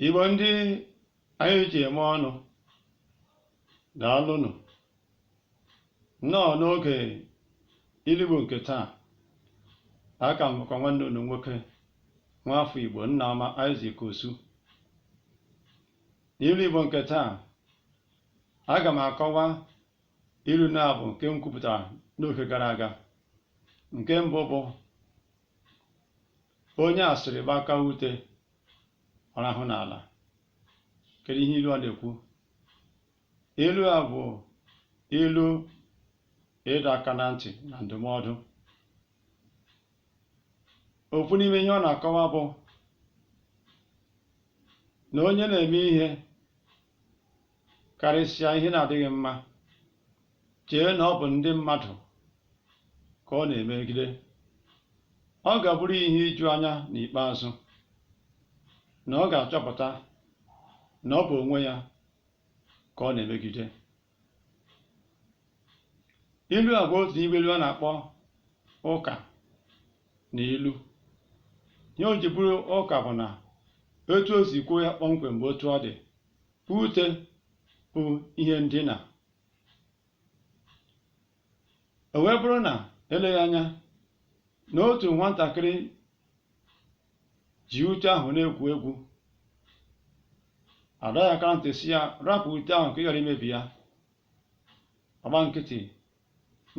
Igbo ndị anyị ji eme ọnụ, daalụnụ. Nnọọ n'oge ilu Igbo nke taa. Aka m bụkwa nwanne unu nwoke, nwaafọ Igbo, Nnaọma Isaac Osu. N'ilu Igbo nke taa, aga m akọwa ilu naabọ nke m kwupụtara n'oge gara aga. Nke mbụ bụ onye asịrị gbaka ute, ọ rahụ n'ala. Kedu ihe ilu a na-ekwu? Ilu a bụ ilu ịdọ aka na ntị na ndụmọdụ. Ofu n'ime ihe ọ na-akọwa bụ na onye na-eme ihe karịsịa ihe na-adịghị mma chee na ọ bụ ndị mmadụ ka ọ na-emegide, ọ ga-abụrụ ihe iju anya n'ikpeazụ na ọ ga-achọpụta na ọ bụ onwe ya ka ọ na-emegide. Ilu a bụ otu n'ime ilu a na-akpọ ụka na ilu. Ihe o ji bụrụ ụka bụ na etu o si kwuo ya kpọmkwem bụ otu ọ dị. Ute bụ ihe ndina. O wee bụrụ na eleghị anya na otu nwatakịrị ji ute ahụ na-egwu egwu, a dọọ ya aka na ntị sị ya rapụ ute ahụ ka ị ghara imebi ya. Ọ gba nkịtị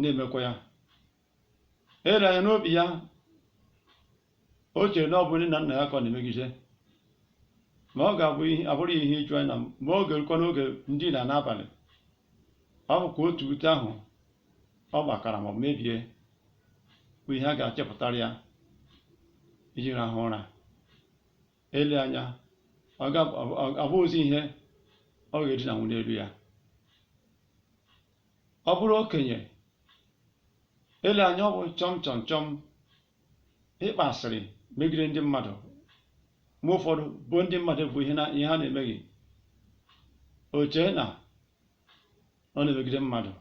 na-emekwa ya. Ele anya n'obi ya, o chere na ọ bụ nne na nna ya ka ọ na-emegide, ma ọ ga-abụ ihe abụrụ ya ihe iju anya na mgbe oge rukwa n'oge ndina n'abalị, ọ bụkwa otu ute ahụ ọ gbakara maọbụ mebie bụ ihe a ga-achepụtara ya iji rahụ ụra. Ele anya ọ ga-abụghịzi ihe ọ ga-edinanwu n'elu ya. Ọ bụrụ okenye, ele anya ọ bụ chọm chọm chọm ịkpa asịrị megide ndị mmadụ, mgbe ụfọdụ bụ ndị mmadụ bụ ihe ha na-emeghị, o chee na ọ na-emegide mmadụ.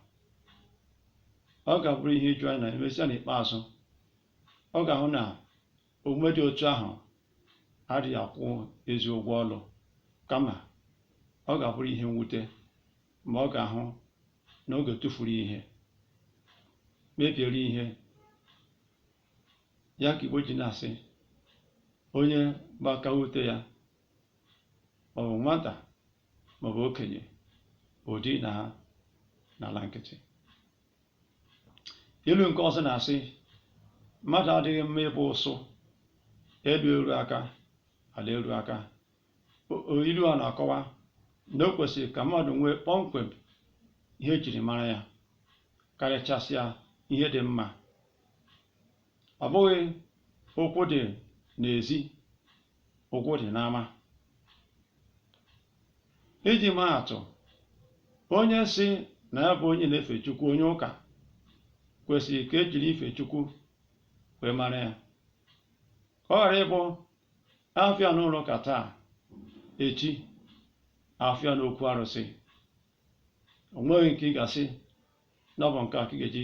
Ọ ga-abụrụ ihe iju anya na emesịa n'ikpeazụ, ọ ga-ahụ na omume dị otu ahụ adịghị akwụ ezi ụgwọ ọlụ, kama ọ ga-abụrụ ihe mwute mgbe ọ ga-ahụ na oge tụfuru ihe, mebiere ihe. Ya ka Igbo ji na-asị onye gbaka ute ya, maọbụ nwata maọbụ okenye, o dinaa n'ala nkịtị. Ilu nke ọzọ na-asị mmadụ adịghị mma ịbụ ụsụ, elu eru aka, ala eru aka. Ilu a na-akọwa na o kwesịrị ka mmadụ nwee kpọmkwem ihe ejiri mara ya, karịchasịa ihe dị mma. Ọ bụghị ụkwụ dị n'ezi, ụkwụ dị n'ama. Iji maa atụ, onye sị na ya bụ onye na-efe Chukwu, onye ụka, kwesịrị ka e jiri ife Chukwu wee mara ya, ka ọ ghara ịbụ a fụ ya n'ụlọ ụka taa, echi a fụ ya n'okwu arụsị. O nweghị nke ị ga-asị na ọ bụ nke a ka ị ga-eji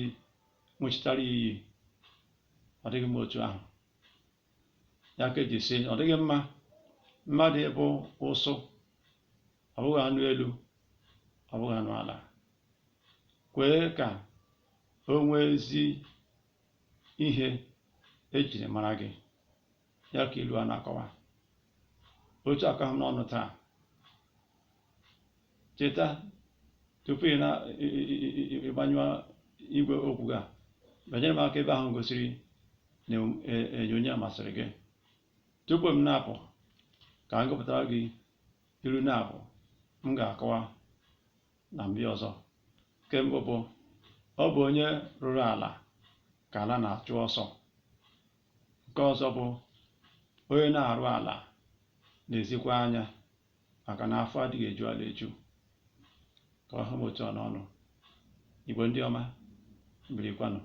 ṅụchitara ya iyi. Ọ dịghị mma otu ahụ. Ya ka eji sị ọ dịghị mma mmadụ ịbụ ụsụ, ọ bụghị anụ elu, ọ bụghị anụ ala. Kwee ka o nwee ezi ihe ejiri mara gị. Ya ka ilu a na-akọwa. Otu a ka ha m n'ọnụ taa. Cheta tupu ị na-ịgbanyụ igwe okwu gị a, banyere m aka ebe ahụ gosiri na onyonyo a masịrị gị. Tupu m na-apụ, ka m gụpụtara gị ilu naabọ m ga-akọwa na mgbe ọzọ. Nke mbụ bụ ọ bụ onye rụrụ ala ka ala na-achụ ọsọ. Nke ọzọ bụ onye na-arụ ala na-ezikwa anya, maka na afọ adịghị eju ala eju. Ka ọ ha m otu a n'ọnụ. Igbo ndị ọma, birikwanụ.